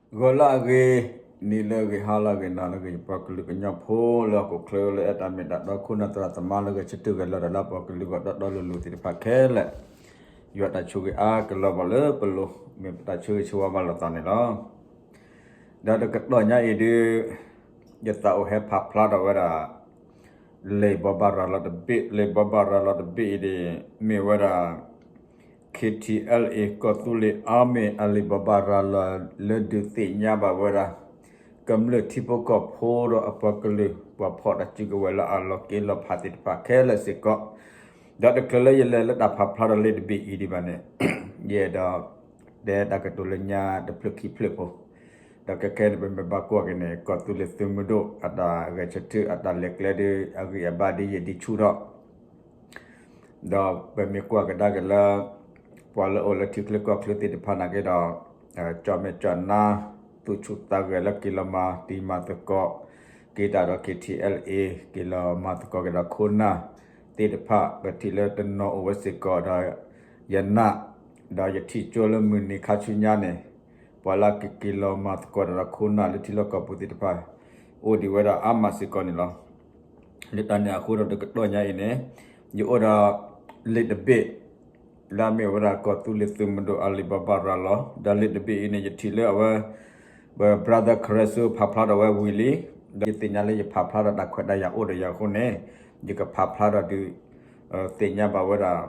ဂီၤလၢအဂ့ၤ, နံၤလၢအဂ့ၤ, ဟါလၢအဂ့ၤ, နၤလၢအဂ့ၤ, ယပှၤကလုာ်ကညီဖိလၢဟီၣ်ခိၣ်ချၢလၢအဲၣ်တၢ်မ့ၢ်တၢ်တီ ခိၣ်နၢ်သရၣ်သမါလၢဂဲၤဆၢထၢၣ်ဂဲၤလီၤတၢ်လၢပှၤကလုာ်ဂီၢ်တီတီလိၤလိၤသ့ၣ်တဖၣ်ခဲလၢာ်, ယွၤတၢ်ဆိၣ်ဂ့ၤအါကလီၤဘၣ်လၢပလိၤ, မ့ၢ်ပတၢ်ဆၢဂ့ၤဆၢဝါဘၣ်လိာ်သးန့ၣ်လီၤ. ဒီးတကတီၢ်ညါအံၤဒုး ယသးအိၣ်ဟဲဖးဖျါထီၣ်ဝဲဒၣ် လံာ်ဘိးဘၣ်ရၤလီၤတဘ့ၣ်, လံာ်ဘိးဘၣ်ရၤလီၤတဘ့ၣ်အံၤန့ၣ် မ့ၢ်ဝဲဒၣ် KTLA ကီၢ်သူလ့ၤ Army အလံာ်ဘိးဘၣ်ရၤလီၤလၢဒုးသ့ၣ်ညါဘၣ်ဝဲဒၣ် ကမျၢၢ်ထံဖိကီၢ်ဖိဒီးအပှၤကလုာ် ပှၤဖီၣ်တၢ်စုကဝဲၤလၢအလီၤက့ၤလီၤဖးသ့ၣ်တဖၣ်ခဲလၢာ်စ့ၢ်ကီး, ဒီးတချုးလၢယလဲၤလၢတၢ်ဖးဖျါဒီးလံာ်တဘ့ၣ်အံၤဒံးဘၣ်န့ၣ်, ယအဲၣ်ဒိး တဲတၢ်ကတိၤလၢညါတဖျၢၣ်ခံဖျၢၣ်ဖိ, ဒီးခဲခဲန့ၣ် ပမ့ၢ်ဘၣ်ကွၢ်က့ၤန့ၣ် ကီၢ်သူလ့ၤသုးမုၢ်ဒိၣ် အတၢ်ဂဲၤဆၢထၢၣ်အတၢ်လဲၤကျဲဒုး အဂံၢ်အဘါဒ်ယဲၢ်ဒ်ဆူၣ်ထီၣ်, ဒီးပမ့ၢ်ကွၢ်ကဒါက့ၤလၢ ပှၤလၢအိၣ်လၢထံချၢကီၢ်ချၢသ့ၣ်တဖၣ်နာ်က့ဒီး ကၠီၣ်မဲာ်ကၠီၣ်နါ သူၣ်ဆူၣ်သးဂဲၤလၢက့ၤလီၤမၤတံၤမၤသကိး က့ၤတၢ်ဒီး KTLA က့ၤလီၤမၤသကိးက့ၤဒီးခိၣ်နၢ်သ့ၣ်တဖၣ် ပထံၣ်လၢတနီၤအိၣ်ဝဲစ့ၢ်ကီးဒီး ယနာ်, ဒီးယထံၣ်ကၠိလၢမုၢ်နံၤခါဆူညါန့ၣ် ပှၤလၢကက့ၤလီၤမၤသကိးတၢ်ဒီးခိၣ်နၢ်လၢထံလီၢ်ကီၢ်ပူၤသ့ၣ်တဖၣ် အိၣ်ဒံးဝဲဒၣ်အါမးစ့ၢ်ကီးန့ၣ်လီၤ. လၢတၢ်န့ၣ်အဃိဒီးတကတီၢ်ညါအံၤန့ၣ် ယအိၣ်ဒီးလံာ်တဘ့ၣ် လၢအမ့ၢ်ဝဲဒၣ်ကီၢ်သူလ့ၤသုးမုၢ်ဒိၣ်အလံာ်ဘိးဘၣ်ရၤလီၤ, ဒီးလံာ်တဘ့ၣ်အံၤန့ၣ် ယထံၣ်လၢအဝဲ ပ brother ခရၢစိ ဖးဖျါထီၣ်ဝဲဝံၤလံ, ဒီးယသ့ၣ်ညါလၢယဖးဖျါထီၣ်တၢ်ခွဲးတၢ်ယာ်အိၣ်ဒီးယၤအဃိန့ၣ် ယကဖးဖျါထီၣ်ဒုး သ့ၣ်ညါဘၣ်ဝဲဒၣ်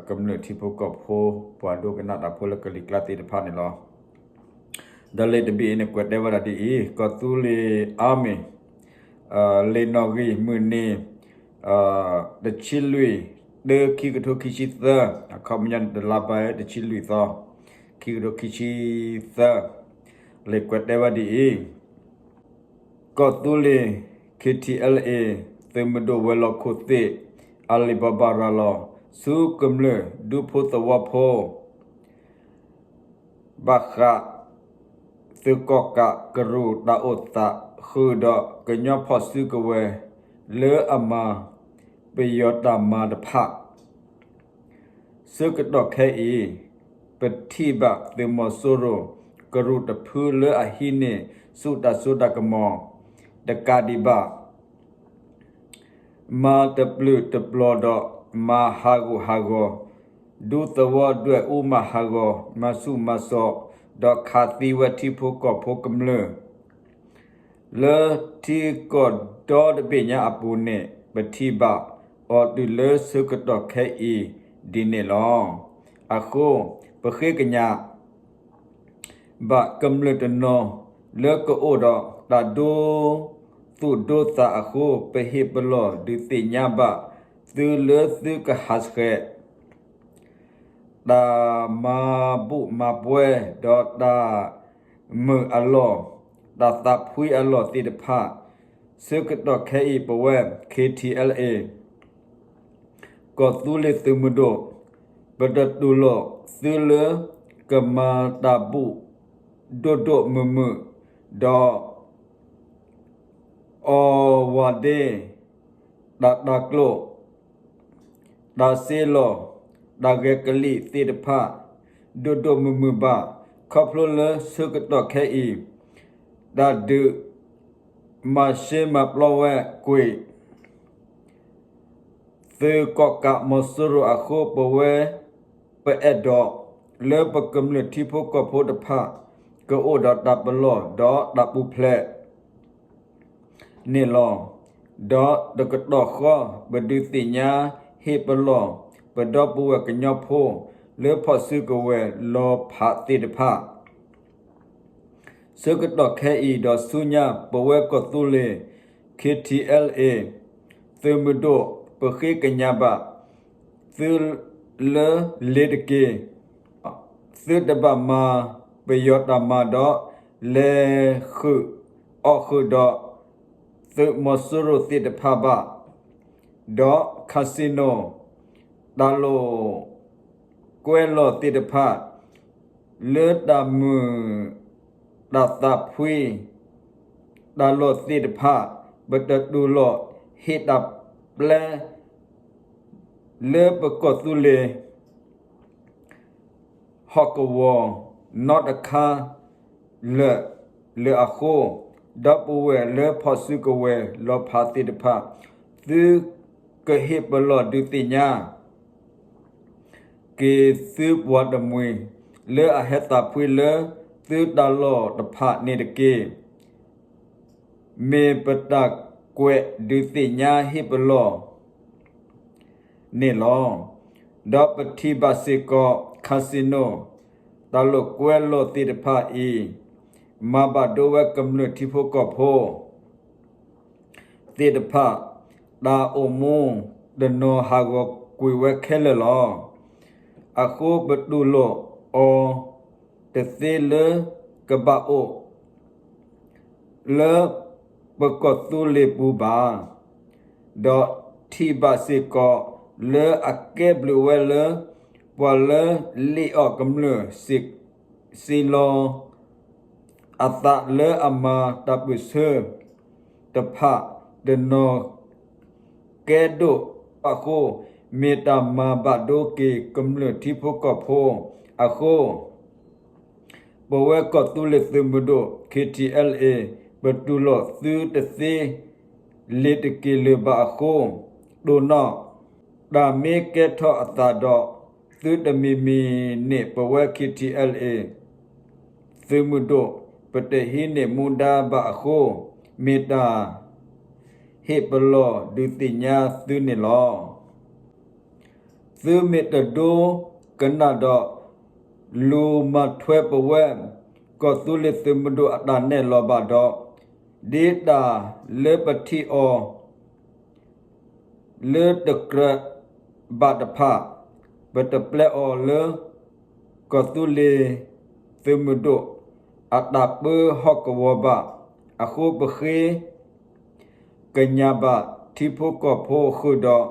ကမျၢၢ်ထံဖိကီၢ်ဖိ ပှၤဒိကနၣ်တၢ်ဖိလၢကလံၤကျါသ့ၣ်တဖၣ်န့ၣ်လီၤ. ဒီးလံာ်တဘ့ၣ်အံၤန့ၣ် ကွဲးတဲဝဲဒၣ်ဒ်အံၤ, ကီၢ်သူလ့ၤ Army လံာ်နီၣ်ဂံၢ်မုၢ်နံၤ တဆံလွံၢ် တၢ ခံကထိခံဆံသၢ, အခီပညီန့ၣ် တလါဘၣ် တဆံလွံၢ်သီ ခံကထိခံဆံသၢ, လံာ်ကွဲးတဲဝဲဒ်အံၤ, ကီၢ်သူလ့ၤ KTLA သုးမုၢ်ဒိၣ်ဝဲၤလီၢ်ခိၣ်သ့ၣ် အလံာ်ဘိးဘၣ်ရၤလီၤ ဆူကမျၢၢ်ဒူဖိသဝီဖိ ဘၣ်ဃး သုးကီၣ်ကးကရူၢ်တၢ်အိၣ်သး ဃုာ်ဒီးကညီဖီၣ်စုကဝဲၤ လၢအမၤပယီၤတၢ်မၤတဖၣ် ဆၢကတီၢ်ခဲအံၤ ပထံၣ်ဘၣ်သုးမီၤစိရိၤ ကရူၢ်တဖုလၢအဟံးန့ၢ်ဆူၣ်တၢ်စိတၢ်ကမီၤ တကးဒံးဘၣ် မၤတပျုာ်တပျီၤဒီး မၤဟးဂူာ်ဟးဂီၤ, ဒူသဝီဒွဲၣ်အူမၤဟးဂီၤ, မၤဆူၣ်မၤစိး, ဒီးခးသံဝဲထံဖိကီၢ်ဖိကမျၢၢ် လၢထံကီၢ်ဒီတဘ့ၣ်ညါအပူၤန့ၣ် ပထံၣ်ဘၣ်အီၤတုၤလၢဆၢကတီၢ်ခဲအံၤဒ်န့ၣ်လီၤ. အဃိ ပဃ့ကညး ဘၣ်ကမျၢၢ်တနီၤလၢကအိၣ်ဒီးတၢ်ဒိသူၣ်ဒိသးအဃိ ပဟ့ၣ်ပလီၢ်ဒုးသ့ၣ်ညါဘၣ်သုလၢသုကဟးဆှဲး တၢ်မၤဘူၣ်မၤပှဲၤ ဒီးတၢ်မုာ်အလီၢ် တၢ်သးဖှံအလီၢ်သ့ၣ်တဖၣ် ဆၢကတီၢ်ခဲအံၤ ပဝဲ KTLA ကီၢ်သူလ့ၤသုးမုၢ်ဒိၣ် ပတတူၢ်လိာ်သုလၢ ကမၤတၢ်ဘူၣ် ဒိၣ်ဒိၣ်မုၢ်မုၢ် ဒီး အီၣ်ဝၤဒ့ တၢ်တၢ်ကျိၣ် တၢ်စ့လီၤ တၢ်ဂဲၤကလံၣ်သ့ၣ်တဖၣ် ဒိၣ်ဒိၣ်မုၢ်မုၢ်ဘၣ်. ခီဖျိလၢဆၢကတီၢ်ခဲအံၤ တၢ်ဒုး မၤရှဲမၤပျီဝဲကွံာ် သုးကီၣ်ကးမီၤစိရိၤအဃိ ပဝဲ ပအဲၣ်ဒိး လၢပကမျၢၢ်ထံဖိကီၢ်ဖိတဖၣ် ကအိၣ်ဒီးတၢ်ပလီၢ်ဒီးတၢ်ပူၤဖျဲး န့ၣ်လီၤ. ဒီးတကတီၢ်ဃီ ပဒုးသ့ၣ်ညါဟ့ၣ်ပလီၢ် ပဒီပုၢ်ဝဲၢ်ကညီဖိ လၢဖီၣ်စုကဝဲၤလီၤဖးသ့ၣ်တဖၣ် ဆၢကတီၢ်ခဲအံၤဒီးဆူညါ ပဝဲကီၢ်သူလ့ၤ KTLA သုးမုၢ်ဒိၣ် ပဃ့ကညးဘၣ်သုလၢလ့ၤတက့ၢ်. သုတဘၣ်မၤပယီၤတၢ်မၤဒီး လဲၤဃုာ်အီၣ်ဃုာ်ဒီး သုးမီၤစိရိၤသ့ၣ်တဖၣ်ဘၣ်. ဒီး casino တၢ်လိာ်ကွဲလီၢ်သ့ၣ်တဖၣ် လၢတၢ်မုာ်တၢ်သးဖှံ တၢ်လီၢ်သ့ၣ်တဖၣ် ပတတူၢ်လိာ်ဟ့ၣ်တၢ်ပျဲ လၢပကီၢ်သူလ့ၤ ဟီၣ်ကဝီၤ နီတခါ လၢာ် လၢအဃိ, ဒီပုၢ်ဝဲၢ်လၢဖီၣ်စုကဝဲၤလီၤဖးသ့ၣ်တဖၣ်, သုကဟ့ၣ်ပလီၢ်ဒုးသ့ၣ်ညါ က့ၤသုပှၤတမှံၤ လၢအဟဲသးဖှံလၢသုတၢ်လီၢ်တဖၣ်န့ၣ်တက့ၢ်. မ့ၢ်ပတၢ်ကွဲးဒုးသ့ၣ်ညါဟ့ၣ်ပလီၢ်န့ၣ်လီၤ. ဒီးပထံၣ်ဘၣ်စ့ၢ်ကီး casino တၢ်လိာ်ကွဲလိာ်သ့ၣ်တဖၣ်အံၤ မၤဘၣ်ဒိဝဲကမျၢၢ်ထံဖိကီၢ်ဖိ သ့ၣ်တဖၣ် တၢ်အိၣ်မူတနီၤဟးဂီၤကွံာ်ဝဲခဲလၢာ်လီၤ. အဃိပတူၢ်လိာ်အီၤတသ့လၢကဘၣ်အိၣ်လၢပကီၢ်သူလ့ၤပူၤဘၣ်. ဒီးထံၣ်ဘၣ်စ့ၢ်ကီးလၢအကဲဘျုးဝဲလၢ ပှၤလၢလံၣ်အီၣ်ကမျၢၢ် စံးလီၤအသးလၢအမၤတၢ်ပၢၢ်ဆၢတဖၣ်တနီၤကဲဒိၣ်အဃိ, မ့ၢ်တၢ်မၤဘၣ်ဒိက့ၤကမျၢၢ်ထံဖိကီၢ်ဖိအဃိ, ပဝဲကီၢ်သူလ့ၤသုးမုၢ်ဒိၣ် K T L A ပတူၢ်လိာ်သုတသ့လ့ၤတက့ၤလၢၤဘၣ်အဃိ, တိၢ်နီၣ် တၢ်မ့ၢ်ကဲထီၣ်အသးဒီး သုတမံၤမံၤန့ၣ် ပဝဲ K T L A သုးမုၢ်ဒိၣ် ပတဟံးန့ၢ်မူဒါဘၣ်အဃိ, မ့ၢ်တၢ်ဟ့ၣ်ပလီၢ်ဒုးသ့ၣ်ညါသုန့ၣ်လီၤ. သုမ့ၢ်တဒိကနၣ်ဒီး လူၤမၤထွဲပဝဲ ကီၢ်သူလ့ၤသုးမုၢ်ဒိၣ်အတၢ်နဲၣ်လီၤဘၣ်ဒီး, ဒ်တၢ်လၢပထံၣ်အီၤ လၢတကြၢးဘၣ်တဖၣ်, ပတပျဲအီၤလၢ ကီၢ်သူလ့ၤသုးမုၢ်ဒိၣ် အတၢ်ပၢဟီၣ်ကဝီၤဘၣ်. အဃိပဃ့ကညးဘၣ်ထံဖိကီၢ်ဖိဃုာ်ဒီး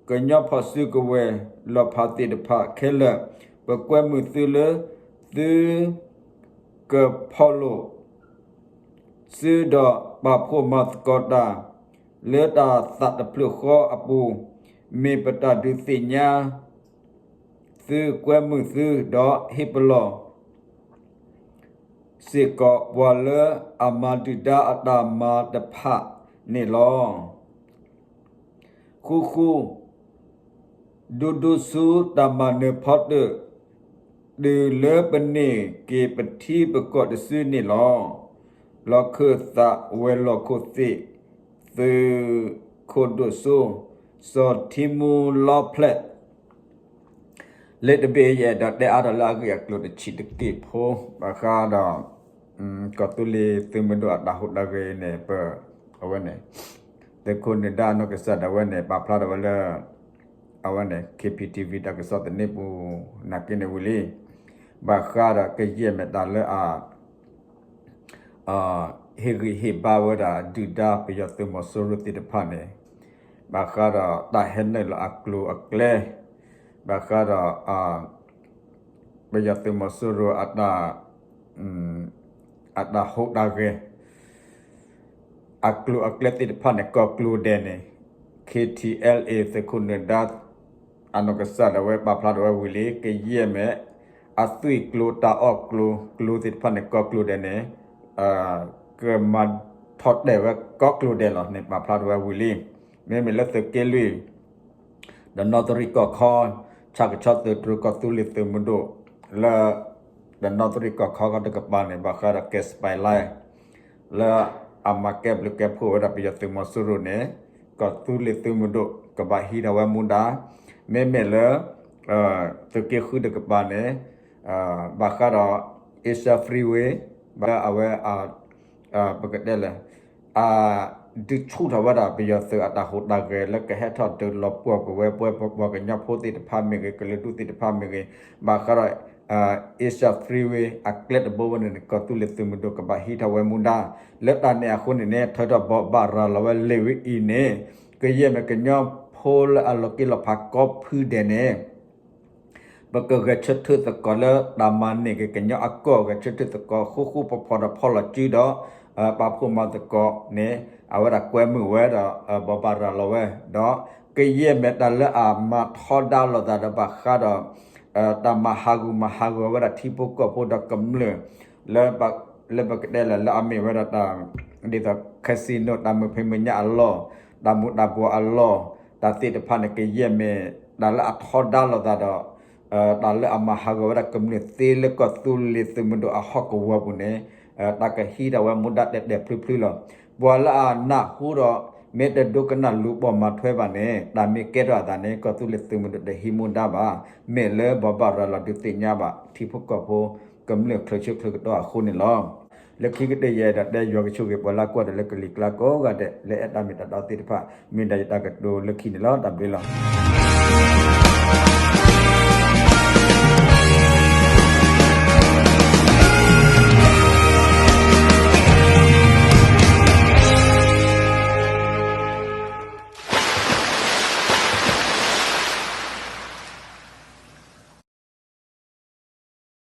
ကညီဖီၣ်စုကဝဲၤလီၤဖးသ့ၣ်တဖၣ်ခဲလၢာ်, ပကွဲမုာ်သုလၢ သုကဖီၣ်လိာ် စုဒီးပာ်ဖှိၣ်မၤသကိးတၢ် လၢတၢ်သးတဖျၢၣ်ဃီအပူၤ, မ့ၢ်ပတၢ်ဒုးသ့ၣ်ညါသု ကွဲမုာ်သု ဒီးဟ့ၣ်ပလီၢ် စ့ၢ်ကီးပှၤလၢအမၤဒုၣ်ဒါအတၢ်မၤတဖၣ်န့ၣ်လီၤ. ဃူဃူ ဒူဒူဆူတၢ်မၤနၢၤဖီတၢၣ် တုၤလၢပန့ၢ်က့ၤပထံပကီၢ်တစုန့ၣ်လီၤ. လီၢ်ခၢၣ်သးဝဲၤလီၢ်ခိၣ်သ့ၣ် သုးခိၣ်ဒိၣ်စိ စီၤထံမူလီဖျဲး လၢတဘ့ၣ်ယအဲၣ်ဒိးတဲအါထီၣ်လၢအဂ့ၢ်အကျိၤတဆံးတက့ၢ်ဖိ ဘၣ်ဃးဒီး ကီၢ်သူလ့ၤသုးမုၢ်ဒိၣ်အတၢ်ဟူးတၢ်ဂဲၤန့ၣ် ပ အဝဲန့ၣ် သုးခိၣ်နၢၤဒါအနီၢ်ကစၢ်ဒၣ်ဝဲန့ၣ် ပာ်ဖျါထီၣ်ဝဲလၢ အဝဲန့ၣ် K P T V တၢ်ကစီၣ်သန့ပူၤ နာ်က့န့ၣ်ဝံၤလံ ဘၣ်ဃးဒီးကယဲၢ်မ့ၢ်တၢ်လၢအ ဟ့ၣ်ဂံၢ်ဟ့ၣ်ဘါဝဲဒၣ်ဒုၣ်ဒါပယီၤသုးမီၤစိရိၤသ့ၣ်တဖၣ်န့ၣ် ဘၣ်ဃးဒီးတၢ်ဟဲနုာ်လီၤအကျိၤအကျဲ ဘၣ်ဃးဒီး ပယီၤသုးမီၤစိရိၤအတၢ် အတၢ်ဟူးတၢ်ဂဲၤ အကျိၤအကျဲသ့ၣ်တဖၣ်န့ၣ် ကိးကျိၤဒဲးန့ၣ် K T L A သုးခိၣ်နၢၤဒါ အနီၢ်ကစၢ်ဒၣ်ဝဲပာ်ဖျါထီၣ်ဝဲဝံၤလံ ကယဲၢ်မ့ၢ် အသွံၣ်ကျိၤတၢ်အီၣ်ကျိၤ ကျိၤသ့ၣ်တဖၣ်န့ၣ် ကိးကျိၤဒဲးန့ၣ် ကမၤထီၣ်တဲာ်ဝဲကိးကျိၤဒဲးလီၤန့ၣ် ပာ်ဖျါထီၣ်ဝဲဝံၤလံ မ့မ့ၢ်လၢသုးက့လွံၢ် ဒီးနီၢ်သရံၣ်ကီၢ်ခီ ဆၣ်ကဆီသုးတြိၤကီၢ်သူလ့ၤသုးမုၢ်ဒိၣ် လၢ ဒီးနီၢ်သရံၣ်ကီၢ်ခီတကပၤန့ၣ် ဘၣ်ဃးဒီး ကဲးစပဲးလဲၣ် လၢအမၤကဲဘျုးကဲဖှိၣ်ဝဲဒၣ်ပယီၤသုးမီၤစိရိၤန့ၣ် ကီၢ်သူလ့ၤသုးမုၢ်ဒိၣ် ကဘၣ်ဟံးထီၣ်ဝဲမူဒါ မ့မ့ၢ်လၢ သုးက့ဃုတကပၤန့ၣ် ဘၣ်ဃးဒီး Asia Freeway ဘၣ်လၢအဝဲ ပကတဲလဲၣ် အ ဒုးဆူၣ်ထီၣ်ဝဲဒၣ်ပယီၤသုးအတၢ်ဟူးတၢ်ဂဲၤလၢကဟဲထီၣ်ဒုးလီၤပှီၢ်ကွံာ်ဝဲပဝဲပပှၤကညီဖိသ့ၣ်တဖၣ်မ့ၢ်ဂ့ၤ ကလုာ်ဒူၣ်သ့ၣ်တဖၣ်မ့ၢ်ဂ့ၤ ဘၣ်ဃးဒီး Asia Freeway အကျဲတဘိဝဲန့ၣ်န့ၣ် ကီၢ်သူလ့ၤသုးမုၢ်ဒိၣ်ကဘၣ်ဟံးထီၣ်ဝဲမူဒါ လၢတၢ်န့ၣ်အဃိန့ၣ်န့ၣ် ထၢထီၣ်ဘိးဘၣ်ရၤလီၤဝဲလံာ်ဝဲအံၤန့ၣ် ကယဲၢ်မ့ၢ်ကညီဖိလၢအလီၤက့ၤလီၤဖးကိးဖုဒဲးန့ၣ် ပကဂဲၤဆၢထၢၣ်သကိးလၢတၢ်မၤန့ၢ်က့ၤကညီအကီၢ် ဂဲၤဆၢထၢၣ်သကိးဃူဃူဖိးဖိးဒီးဖီၣ်လီၤစုဒီး ပာ်ဖှိၣ်မၤသကိးန့ၣ် အဝဲဒၣ်ကွဲမုာ်ဝဲဒီး ဘိးဘၣ်ရၤလီၤဝဲ ဒီးကယဲၢ်မ့ၢ်တၢ်လၢအမၤထီဒါလိာ်သးဒီးဘၣ်ဃးဒီး တၢ်မၤဟးဂူာ်မၤဟးဂီၤဝဲဒၣ်ထံဖိကီၢ်ဖိဒီးကမျၢၢ် လၢဘၣ် လၢပကတဲလၢ လၢအမ့ၢ်ဝဲဒၣ်တၢ် ဒ်သိး casino တၢ်မုာ်ဖံးမုာ်ညၣ်အလီၢ်, တၢ်မူၤတၢ်ဘှီးအလီၢ်, တၢ်သ့ၣ်တဖၣ်န့ၣ် ကယဲၢ်မ့ၢ် တၢ်လၢအထီဒါလိာ်သးဒီး တၢ်လၢအမၤဟးဂီၤဝဲဒၣ်ကမျၢၢ်သ့လၢကီၢ်သူလ့ၤသုးမုၢ်ဒိၣ်အဟီၣ်ကဝီၤပူၤန့ၣ် တၢ်ကဟံးထီၣ်ဝဲမူဒါတဲာ်တဲာ်ဖျုဖျုလီၤ. ပှၤလၢအနၢ်ဟူဒီး မ့ၢ်တဒိကနၣ်လူၤပိာ်မၤထွဲဘၣ်န့ၣ် တၢ်မ့ၢ်ကဲထီၣ်အသးန့ၣ် ကီၢ်သူလ့ၤသုးမုၢ်ဒိၣ်တဟံးမူဒါဘၣ်. မ့ၢ်လၢဘိးဘၣ်ရၤလီၤဒုးသ့ၣ်ညါဘၣ် ထံဖိကီၢ်ဖိ ကမျၢၢ်ချၢဆၢချၢကတီၢ်အဃိန့ၣ်လီၤ. လၢခံကတၢၢ်ယအဲၣ်ဒိးတဲယွၤကဆိၣ်ဂ့ၤပှၤလၢအကွၢ်တၢ်လၢကလံၤကျါကိးဂၤဒဲး လၢအဲၣ်တၢ်မ့ၢ်တၢ်တီသ့ၣ်တဖၣ် မ့ၢ်ဒၣ်ယတၢ်ကတိၤလၢခံန့ၣ်လီၤ. တၢ်ဘျုးလီၤ.